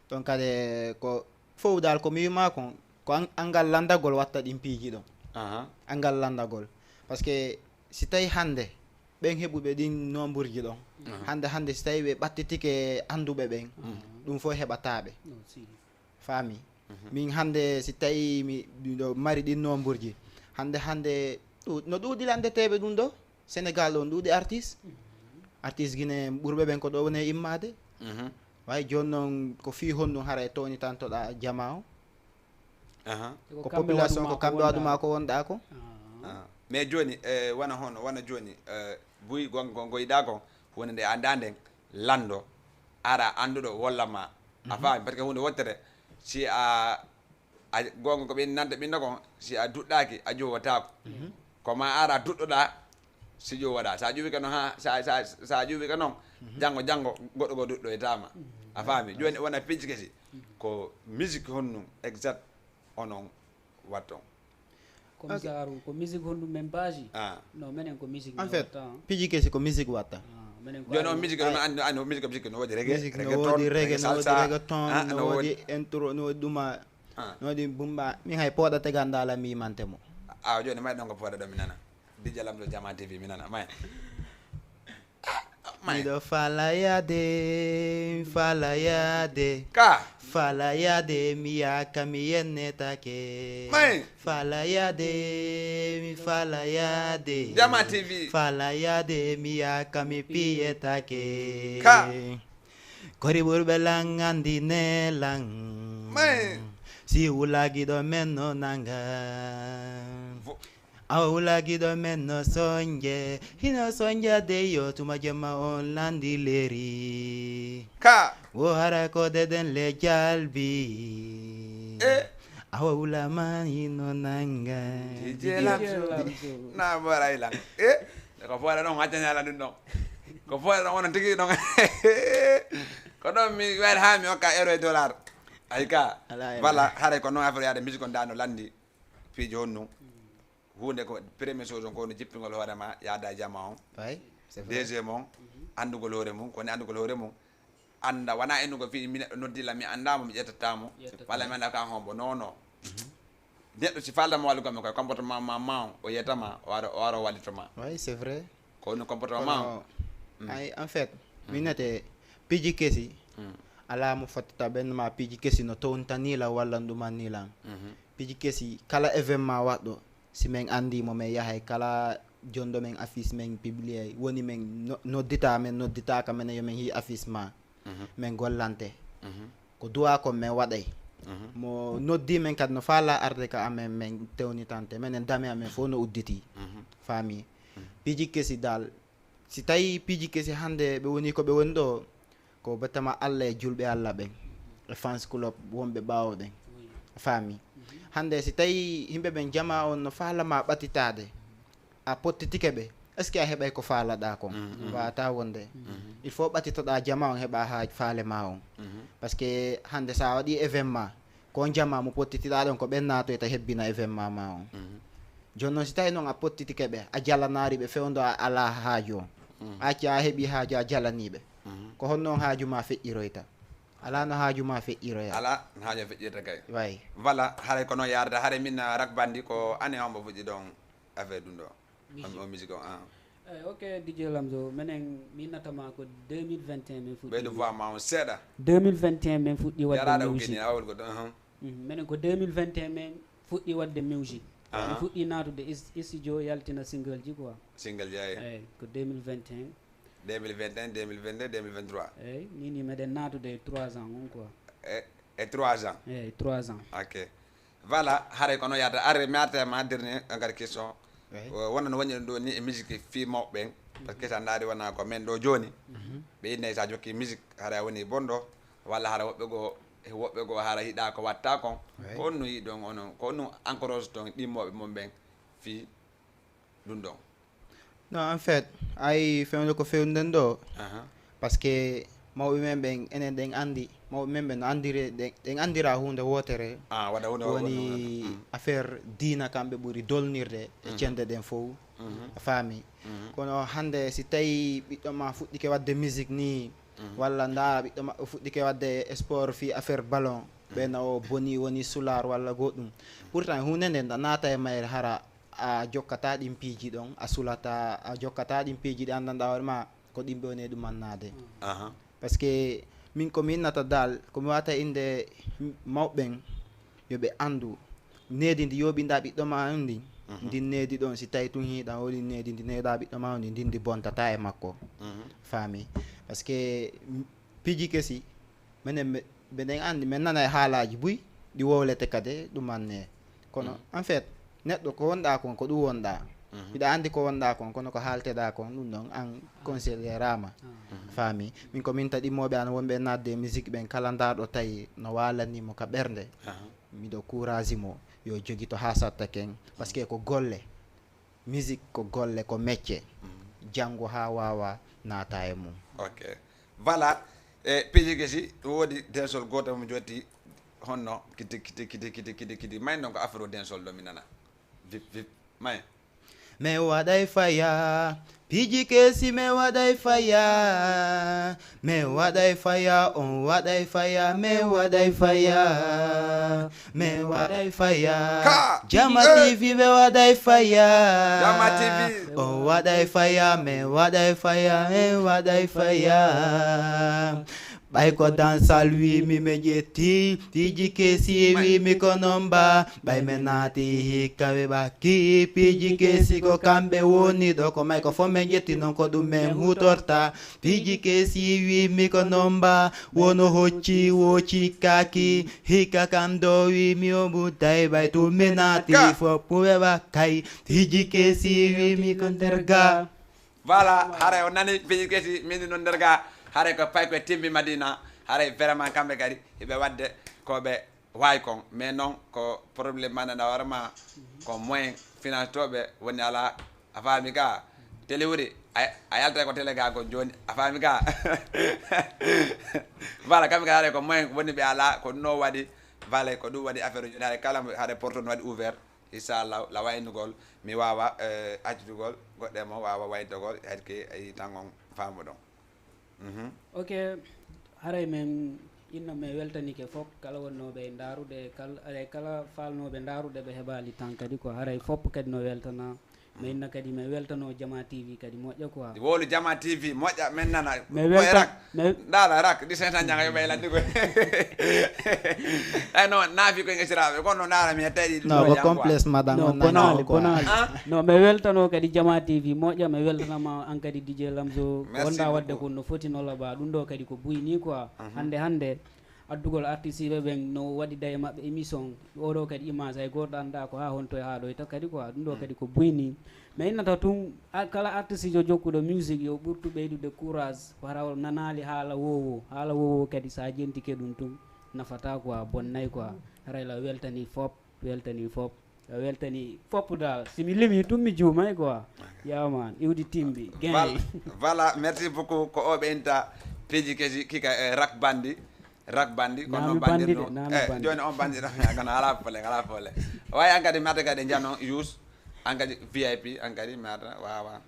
Donc kadi ko fow dal ko mi wima kon, ko an- angal lanndagol watta ɗin piiji ɗon. Aha. Angal lanndagol. Parce que si tawi hannde ɓen heɓuɓe ɗin nomburji ɗon, hannde hannde si tawi ɓe ɓattitike annduɓe ɓen, ɗum fof heɓataɓe. Non, si. Faami? Min hannde si tawi mi miɗo mari ɗin nomburji, hannde hannde ɗu- no ɗuuɗi lanndeteeɓe ɗum ɗo Sénégal ɗo, ɗuuɗi artiste. Artiste Guinée ɓurɓe ɓen ko ɗo woni e immaade. Mhm. Way jooni noon ko fii honɗum hara e townitantoɗa jama o? Aha. Ko population ko kamɓe waɗuma ko wonɗa ko. Ah. Mais jooni, eh, wona hono, wona jooni, eh, buy gonga ko ngoyɗa ko, woni nde annda nden, lanndo, ara annduɗo wolla ma. A faami, parce que huunde wottere, si a, a gonga ko ɓe nanta ɓinɗo kon, si a duɗɗaki, a jowataako. Ko ma ara duɗɗoɗa, si jowaɗa. Sa ƴuwike noon ha, sa, sa, sa ƴuwike noon, janngo, janngo, goɗɗo go duɗɗoytama. A faami, jooni wona piiji kesi, ko musique honɗum exact onon watton? Comme ça, ko musique honɗum men baaji? Ah. Non, menen ko musique En men fait, watta, hein. Piiji kesi ko musique watta. Ah, menen ko Jooni on ari- musique ɗum anndi, anndi musique, musique no woodi reggae, Musique no reggaeton, woodi reggae, no woodi salsa, reggaeton, ah, no woodi intro, no woodi ɗuma. Ah. No woodi bumba. Min hay pooɗa tegannda ala mi mante mo. Ah, jooni may ɗon ko pooɗa ɗo mi nana. D J Lamɗo Jama T V mi nana. May. Ah, may. Miɗo fala yaade, mi fala yaade. Ka. Fala yaade, mi yaaka mi yennetake. May. Fala yaade, mi fala yaade. Jama T V. Fala yaade, mi yaaka mi piyetake. Ka. Kori ɓurɓe lan anndi ne lan. May. Si wulagiɗo men no nanga. Vo- Awa wulagiɗo men no sonje. Hino sonja de yo tuma jemma on landi leri. Ka. Wo hara ko deden le jalbi. E Awa wulama hino nanga. Dj Lamzo. Na boray lan. E ko fooɗa ɗon accani ala ɗum ɗon. Ko fooɗa ɗon onon tigi ɗon. Ko ɗon mi wayri ha mi hokka euro e dollar. Ay ka. Ala e Voilà, haray ko noon affaire yaade musique on dano landi. Piiji honnu. Huunde ko premier chose on ko no jippingol hoore ma yaada e jama on. Way. C'est vrai. Deuxième on anndugol hoore mum, ko woni anndugol hoore mum. Annda wona ennugo fii mi neɗɗo noddi la mi annda mo mi ƴettata mo. Walla mi annda ka hombo. Non non. Neɗɗo si falda mo wallugo mo koy comportement ma ma on o yetta ma o waro o waro wallito ma. Way, c'est vrai. Ko woni comportement ma on. Kono ay en fait minete piiji kesi. Ala mo fottata ɓen ma piiji kesi no townta ni lan walla ɗuman ni lan. Piiji kesi kala événement waɗɗo si min anndi mo min yahay kala jonɗo min affiche min publier woni min no- noddita min nodditaka minen yo min hi affiche ma. Min gollante. Ko duwa kon min waɗay. Mo noddi min kadi no faala arde ka amen min tewnitante minen dame amen fof no udditi. Faami. Piiji kesi dal si tawi piiji kesi hannde ɓe woni ko ɓe woni ɗo ko bettama allah e julɓe allah ɓen e fans club wonɓe ɓaawo ɓen. Faami. Hannde si tawi yimɓe ɓen jama on no faalama ɓatitaade a pottitike ɓe, est ce que a heɓay ko faalaɗa kon? Wawata wonde. Il faut ɓatitoɗa jama on heɓa ha faale ma on. Parce que hannde sa waɗi événement ko on jama mo pottitiɗa ɗon ko ɓen natoyta hebbina événement ma on. Jooni noon si tawi noon a pottitike ɓe a jalanari ɓe fewndo a ala haaju on. A acci a heɓi haaju a jalaniɓe. Ko honno on haaju ma feƴƴiroyta? Ala no haaju ma feƴƴiroya. Ala no haaju feƴƴirta kay. Way. Voilà, haray ko noon yaarata haray min rak bandi ko ane hombo fuɗɗi ɗon affaire ɗum ɗo. On musique on an. Eh, ok, DJ Lamzo, menen mi natama ko deux mille vingt et un min fuɗɗi. Ɓeydu voix ma on seeɗa. Deux mille vingt et un min fuɗɗi wadde Yaraɗa musique. Ugini awol goɗɗo. Uhum. Mhm, menen ko deux mille vingt et un min fuɗɗi wadde musique. Aha. Mi fuɗɗi natude is- studio yaltina single ji quoi. Single jeeya. Eyyi, ko deux mille vingt et un. Deux mille vingt et un, deux mille vingt-deux, deux mille vingt-trois. Eyyi, nini meɗen natude e trois ans on quoi. E, e trois ans. Eyyi, trois ans. Ok. Voilà, haray kono yaata are mi arta ma dernier encore question. Eyyi. Wona no woni ɗo ni e musique fi mawɓe ɓen. Parce que sa ndaari wona ko men ɗo joni. Ɓe inna sa jokki musique hara woni bonɗo walla hara woɓɓe goo e woɓɓe goo hara yiɗa ko watta kon. Ko on no yiɗon onon ko on no encourage ton ɗimmoɓe mon ɓen fi ɗum ɗon. Non en fait ay fewde ko fewden ɗo. Aha. Parce que mawɓe men ɓen enen ɗen andi mawɓe men ɓen no andire ɗen andira hunde wotere. Ah, waɗa hunde Woni affaire diina kamɓe ɓuri dolnirde e cende ɗen fof. A faami. Kono hannde si tawi ɓiɗɗo ma fuɗɗike wadde musique ni walla nda ɓiɗɗo maɓɓe fuɗɗike wadde sport fi affaire ballon ɓe na o boni woni sular walla goɗɗum. Pourtant hunde nde nda naata e mayre hara a jokkata ɗin piiji ɗon a sulata a jokkata ɗin piiji ɗi anndanɗa hoore ma ko ɗimɓe woni e ɗum annade. Aha. Parce que min ko mi innata dal ko mi wata inde mawɓen yo ɓe andu needi ndi yoɓinɗa ɓiɗɗo ma on ndi. Ndin needi ɗon si tawi tun hiɗa woni needi ndi neeɗa ɓiɗɗo ma on ndi ndin ndi bontata e makko. Faami. Parce que piiji kesi menen mbeɗen andi men nana e haalaji buy ɗi wowlete kadi ɗumanne. Kono en fait neɗɗo ko wonɗa kon ko ɗum wonɗa. Hiɗa andi ko wonɗa kon kono ko haalteɗa kon ɗum ɗon an considerama. Faami. Min ko min taɗimoɓe an wonɓe nadde e musique ɓen kala ndaɗo tawi no walanimo ka ɓernde. Miɗo courage mo yo jogito ha satta ken parce que ko golle. Musique ko golle ko mecce. Janngo ha wawa naata e mum. Ok. Voilà. E piiji kesi ɗum woodi densol goto mo jotti honno kiti kiti kiti kiti kiti kiti may non ko affaire o densol ɗo mi nana. Vip vip may. Me waɗay faya piiji kesi me waɗay faya. Me waɗay faya on waɗay faya me waɗay faya. Me waɗay faya. Jama tv me waɗay faya. Jama tv. On waɗay faya me waɗay faya me waɗay faya. Ɓay ko dansal wimi me ƴetti piiji kesi wimi ko nomba. Ɓay me naati hikka ɓe ɓakki piiji kesi ko kamɓe woni ɗo ko may ko fo me ƴetti non ko ɗum men hutorta. Piiji kesi wimi ko nomba wono hocci wo cikkaki hikka kam do wimi o ɓudday ɓay tumminati foppuɓe ɓakkay. Piiji kesi wimi ko nder ga. Voilà, haray o nani piiji kesi mini non nder ga haray ko pay ko timmi madina haray vraiment kamɓe kadi hiɓe wadde koɓe wawi kon, mais non ko problème mana na warma ko moyen finance toɓe woni ala. A faami ka? Télé wuri a, a yaltay ko télé ga kon joni, a faami ka? Voilà, kamɓe ka haɗa ko moyen woni ɓe ala, ko ɗum o waɗi. Voilà, ko ɗum waɗi affaire o joni haɗa kala mo haɗa porte no waɗi ouvert. Inchallah la waynugol mi wawa accitugol goɗɗe mo wawa waydogol hedke yi tan on faamu ɗon. Mhm. Ok, haray men inno men weltanike fof kala wonnooɓe e ndaarude kal- e kala faalnooɓe ndaarude ɓe heɓaali tan kadi ko haray fof kadi no weltana. Men inna kadi men weltano Jama T V kadi moƴƴa quoi. Wolu Jama T V moƴƴa men nana. Mais weltan- Rak. Ndala rak ɗi cinq cent janga yo ɓeylandi koy. Ay no naafi koy ngesiraɓe kono ndala mi hettaɗi ɗum. No ko complexe madame on nani bonaali bonaali. No mi weltano kadi Jama T V moƴƴa, mi weltanama an kadi D J Lamzo. Wonda wadde ko no foti no laba ɗum ɗo kadi ko buyni quoi. Hande hande addugol artiste ɓe ɓen no waɗida e maɓɓe émission. Oɗo kadi image hay goto anda ko ha honto e haɗoyta kadi quoi, ɗum ɗo kadi ko buyni. Mi innata tun kala artiste jo jokkuɗo musique yo ɓurtu ɓeydude courage, hara o nanali haala wowo. Haala wowo kadi sa jentike ɗum tun nafata quoi, bonnay quoi. Haray la weltani fop, weltani fop. A weltani fop dal, si mi limi tun mi juumay quoi. Yaman iwdi timbi. Voilà, merci beaucoup. Ko o ɓeynta piiji kesi kika e rak bandi. Rak bandi ko non bandi no. Eh, joni on bandi ɗo gana ala pole ala pole. Wawi an kadi mata kadi jano yus an kadi V I P an kadi mata wawa.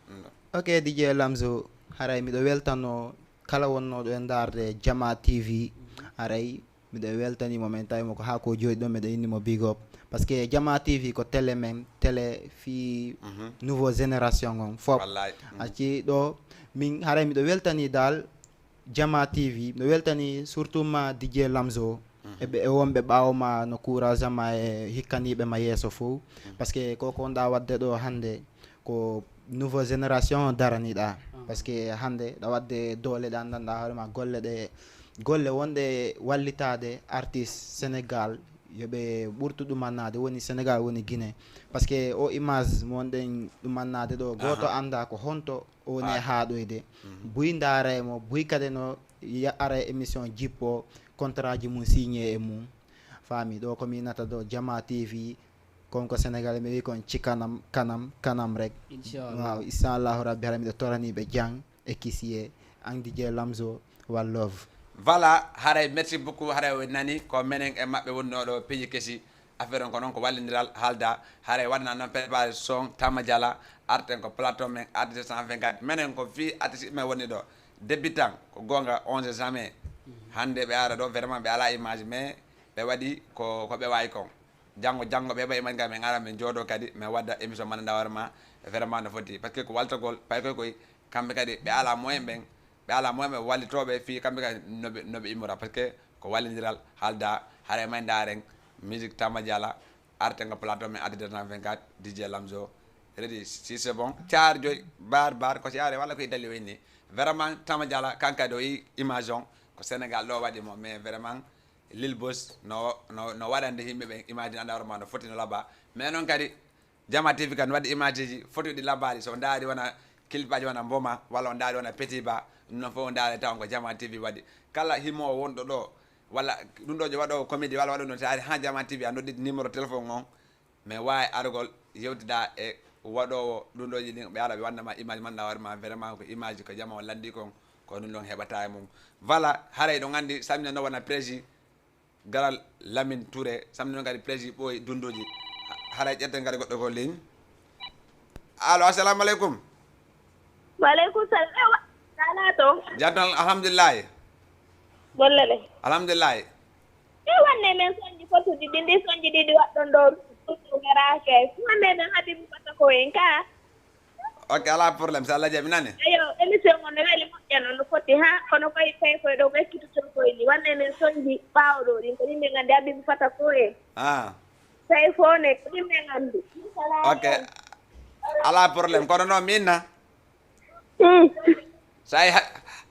Ok, D J Lamzo, haray miɗo weltano kala wonnoɗo e ndarde Jama T V. Haray miɗo weltani mo, min tawi mo ko haa ko jooɗi ɗo, miɗo inni mo big up. Parce que Jama T V ko télé men, télé fii nouveau génération on fop. Acci ɗo min haray miɗo weltani dal Jama T V, miɗo weltani surtout ma D J Lamzo e ɓe e wonɓe ɓaawo ma no courage ma e hikkaniiɓe ma yeeso fof. Parce que ko ko nda wadde ɗo hannde ko nouveau génération daraniɗa. Parce que hannde ɗa wadde doole ɗa ndanɗa hoore ma golle ɗe golle wonɗe wallitade artiste Sénégal yo ɓe ɓurtu ɗumannade woni Sénégal woni Guinée. Parce que o image mo wonɗen ɗumannade ɗo goto anda ko honto o woni e haɗoyde. Buy ndara e mo buy kadi no ara e émission jippo contrat ji mum signé e mum. Faami ɗo ko mi nata ɗo Jama T V. Kon ko Sénégal mi wi kon ci kanam kanam kanam rek. Inchallah. Waaw, inchallahu rabbi hara miɗo torani ɓe jang e kisiye an D J Lamzo one love. Voilà, haray merci beaucoup, haray o nani ko menen e maɓɓe wonnoɗo peji kesi. Affaire on ko noon ko wallindiral haalda, haray waɗana noon préparation Tama Diala, arten ko plateau men artiste cent vingt-quatre, menen ko fii artiste men woni ɗo débutant ko gonga onze jamais. Hande ɓe ara ɗo vraiment ɓe ala image mais ɓe waɗi ko ko ɓe wawi kon. Janngo janngo ɓe ɓay mari ngam en ara min jooɗo kadi min wadda émission mana ndawar ma. Vraiment no foti parce que ko waltogol pay koy koy kamɓe kadi ɓe ala moyen ɓen. Ɓe ala moyen ɓe wallitoɓe fii kamɓe kadi noɓe noɓe immora parce que ko wallindiral haalda. Haray may ndaren musique Tama Diala artengo plateau min addi deux cent vingt-quatre, D J Lamzo redi si c'est bon caar joy bar bar ko si are walla ko i dali o inni. Vraiment Tama Diala kankadi o yi image on ko Sénégal ɗo waɗi mo mais vraiment Lil Boss no no no waɗande yimɓe ɓen image anda hoore ma no foti no laba. Mais noon kadi Jama T V kadi no waɗi image ji foti ɗi labaɗi so ndaari wona kilipaji wona mboma walla o ndaari wona petit ba. Ɗum noon fof o ndaari taw ko Jama T V waɗi. Kala himowo wonɗo ɗo walla ɗum ɗo waɗowo comédie walla waɗo ɗum so ari ha Jama T V a noddi numéro téléphone on. Mais wawi argol yewtida e waɗowo ɗum ɗo jiɗi ɓe ara ɓe wannama image manɗa hoore ma vraiment ko image ko jama o landi kon. Ko ɗum ɗon heɓata e mum. Voilà, haray ɗo gandi samina no wona prési garal Lamine Touré samina no gadi prési ɓooyi dunduji. Haray ƴetten gadi goɗɗo ko ligne. Allo, assalamu aleykum. Waleykum salam. Ewa, ala to. Jam tan alhamdulillahi. Golle ɗe. Alhamdulillahi. E wanne men sonji fotuɗi ɗi ndi sonji ɗiɗi waɗɗon ɗo ɗo garake. Wanne men habibu fata ko en ka. Ok, ala problème, so Allah jaɓi nane. Ayo, émission on no weli moƴƴa noon no foti ha kono koye koye koye ɗo ko ekkitoto koye ni wanne men sonji ɓawo ɗo ɗin ko yimɓe gandi habibu fata ko en. Ah. Tawi fone ko yimɓe gandi. Ok. Ala problème kono noon mi inna. Sa yi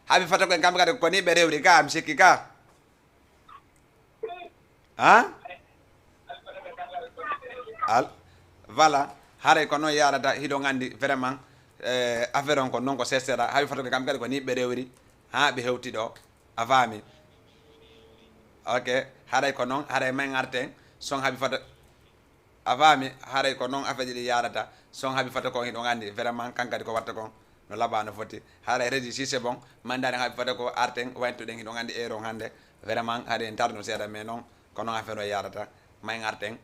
haɓi fota koye kamɓe kadi ko ni ɓe rewri ka mi sikki ka. Hein? Al voilà, haray ko noon yarata hiɗon anndi vraiment. Eh, affaire on ko noon ko sesera hawi fota ko kam kadi ko ni ɓe rewri ha ɓe hewti ɗo. A faami? Ok, haray ko noon, haray may ngarten, son habi fata, a faami, haray ko noon afeeji ɗi yaarata, son habi fata ko hiɗon anndi, vraiment, kan kadi ko watta kon, no laba no foti, haray régie si c'est bon, mandaari habi fata ko arten, wayntuɗen hiɗon anndi eeron hannde, vraiment, haray en tardu seeɗa, mais noon, ko noon affaire o yaarata, may ngarten,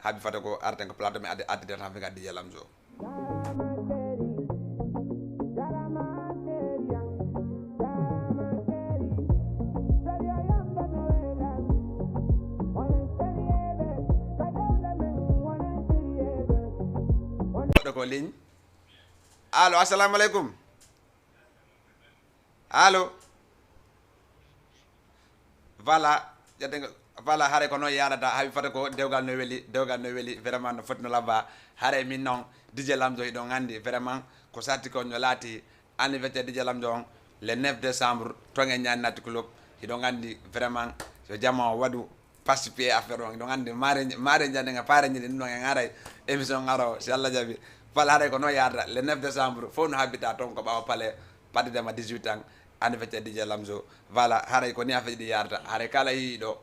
habi fata ko arten ko plateau mi addi, addi tan fi gaddi jelamso. Goɗɗo ko ligne. Allo, assalamu aleykum. Allo. Voilà, ƴetten, voilà, haray ko noon yaarata, habi fata ko dewgal no weli, dewgal no weli, vraiment no foti no labba. Haray min noon, D J Lamzo, hiɗon anndi, vraiment, ko satti ko no laati anniversaire D J Lamzo on, le neuf décembre, toon e Ñaani Night Club, hiɗon anndi, vraiment, yo jama o waɗu, participer e affaire on. Hiɗon anndi, maare, maare jande nga, paare jande ɗum ɗon en aray, émission ngaro, si Allah jaɓi. Voilà, haray ko noon yaarata, le neuf décembre, fof no habbita toon ko ɓaawo palais, paddidema dix-huit ans, anniversaire D J Lamzo. Voilà, haray ko ni affaire ɗi yaarata. Haray kala yiiɗo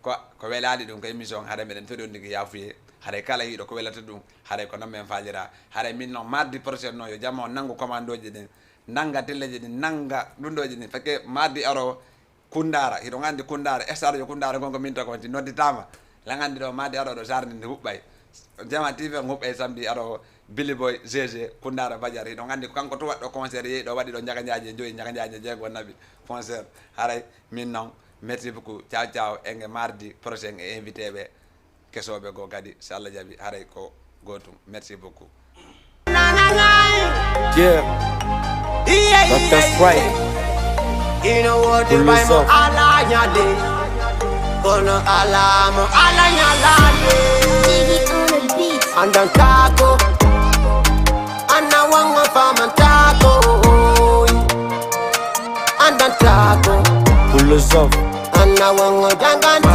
ko, ko welaali ɗum ko émission, haray meɗen toɗi on ndigi yaafuye. Haray kala yiiɗo ko welata ɗum, haray ko noon men faalira. Haray min noon mardi prochain noon yo jama o nanngu commandoji ɗin, nannga telleji ɗin, nannga ɗum ɗoji ɗin. Parce que mardi aro Kundara, hiɗon anndi Kundara, star yo Kundara gonko min to ko ti nodditama. Lan anndi ɗo mardi aro ɗo sardi ndi huɓɓay. Jama T V on huɓɓay samedi aro Billy Boy, G G, Kundara Bajar. Hiɗon anndi ko kanko to waɗɗo concert, yehi ɗo waɗi ɗo njaga njaaje joyi, njaga njaaje jeego naɓi concert. Haray min noon, merci beaucoup. Ciao, ciao. Enge mardi prochain e invité ɓe. Kesooɓe goo kadi, so Allah jaɓi, haray ko gootum. Merci beaucoup. Yeah, that's right. Pull this up. Kono alamo ala nyalade. Andan kako. Anna wanga faman tako. Andan tako. Pull this up. Anna wanga dangan.